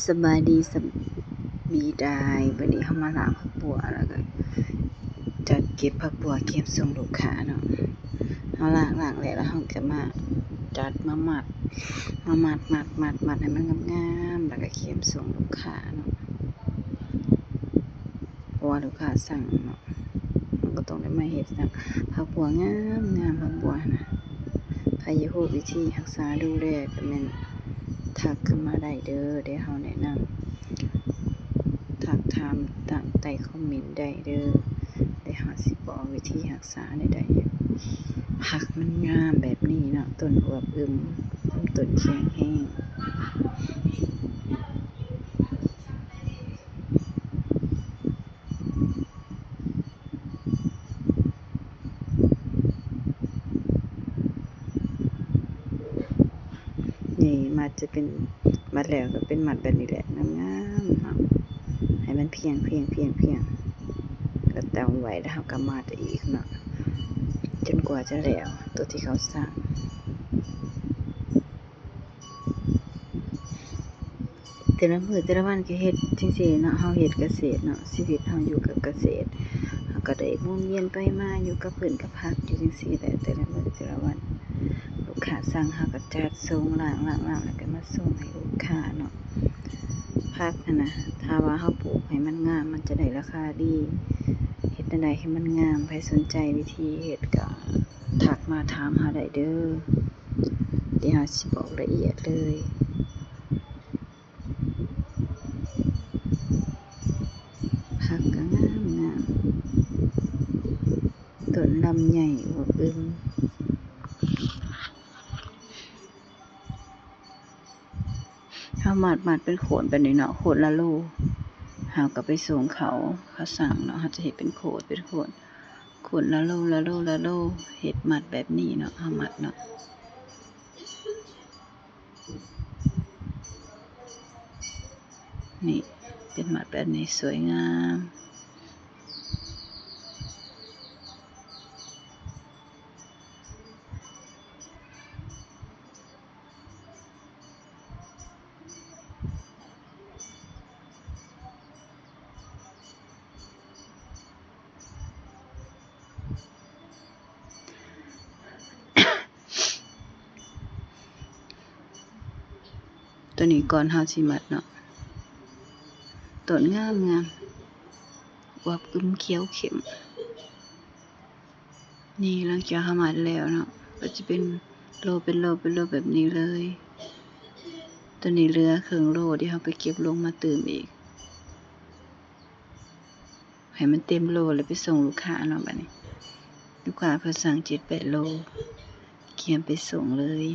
ສະບາຍດີ ສະບາຍດີ ມື້ນີ້ເຮົາມາລ້າງຜັກບົວ ແລ້ວກໍຈັດເກັບຜັກບົວ ກຽມສົ່ງລູກຄ້າເນາະ. ເຮົາລ້າງ ລ້າງແລ້ວ ແລ້ວເຮົາກໍມາຈັດ ມາມັດ ມາມັດ ມັດ ມັດ ມັດໃຫ້ມັນງາມໆ ແລ້ວກໍກຽມສົ່ງລູກຄ້າເນາະ. ເພາະວ່າລູກຄ້າສັ່ງເນາະ ເຮົາກໍຕ້ອງໄດ້ມາເຮັດນຳ. ຜັກບົວງາມໆ ຜັກບົວນະ ໃຜຢາກຮູ້ວິທີຮັກສາດູແລກໍແມ່ນທັກເຂົ້າມາໄດ້ເດີ ດຽວເຮົາແນະນຳ ທັກຖາມຕາມໃຕ້ຄອມເມັນໄດ້ເດີ ດຽວເຮົາຊິບອກວິທີຮັກສາໄດ້ ໄດ້ຢູ່. ຜັກມັນງາມແບບນີ້ເນາະ ຕົ້ນອວບອຶມ ລຳຕົ້ນແຂງແຮງ. ນີ້ມັດຈະເປັນ ມັດແລ້ວກໍເປັນມັດແບບນີ້ແຫຼະ ງາມໆເນາະ ໃຫ້ມັນພຽງໆໆ ແລ້ວຕຳໄວ້ ແລ້ວເຮົາກໍມັດອີກເນາະ ຈົນກວ່າຈະແລ້ວ ໂຕທີ່ເຂົາສັ່ງ. ແຕ່ລະມື້ແຕ່ລະວັນກໍເຮັດຈັ່ງຊີ້ເນາະ ເຮົາເຮັດກະເສດເນາະ ຊີວິດເຮົາຢູ່ກັບກະເສດ ເຮົາກໍໄດ້ໝູນວຽນໄປມາຢູ່ກັບພືດກັບຜັກຢູ່ຈັ່ງຊີ້ແຫຼະ ແຕ່ລະມື້ແຕ່ລະວັນ. ລູກຄ້າສັ່ງເຮົາກໍຈັດສົ່ງ ລ້າງໆໆ ແລ້ວກໍມາສົ່ງໃຫ້ລູກຄ້າເນາະ. ຜັກຫັ້ນນະ ຖ້າວ່າເຮົາປູກໃຫ້ມັນງາມ ມັນຈະໄດ້ລາຄາດີ. ເຮັດແນວໃດໃຫ້ມັນງາມ? ໃຜສົນໃຈວິທີເຮັດກໍທັກມາຖາມເຮົາໄດ້ເດີ. ດຽວເຮົາຊິບອກລະອຽດເລີຍ. ຜັກກໍງາມໆ ຕົ້ນລຳໃຫຍ່ອວບອຶມ. ເຮົາມັດ ມັດເປັນໂຂນແບບນີ້ເນາະ ໂຂນລະໂລ ເຮົາກໍໄປສົ່ງເຂົາ ເຂົາສັ່ງເນາະ ເຮົາຈະເຮັດເປັນໂຂນ ເປັນໂຂນ ໂຂນລະໂລ ລະໂລ ລະໂລ ເຮັດມັດແບບນີ້ເນາະ ເຮົາມັດເນາະ. ນີ້ ເປັນມັດແບບນີ້ ສວຍງາມ. ໂຕນີ້ກ່ອນເຮົາຊິມັດເນາະ ຕົ້ນງາມໆ ອວບອຶມຂຽວເຂັ້ມ. ນີ້ ຫຼັງຈາກເຮົາມັດແລ້ວເນາະ ກໍຈະເປັນໂລ ເປັນໂລ ເປັນໂລແບບນີ້ເລີຍ. ໂຕນີ້ເຫຼືອເຄິ່ງໂລ ດຽວເຮົາໄປເກັບລົງມາຕື່ມອີກ ໃຫ້ມັນເຕັມໂລ ແລ້ວໄປສົ່ງລູກຄ້າເນາະ. ບາດນີ້ລູກຄ້າເພິ່ນສັ່ງເຈັດແປດໂລ ກຽມໄປສົ່ງເລີຍ.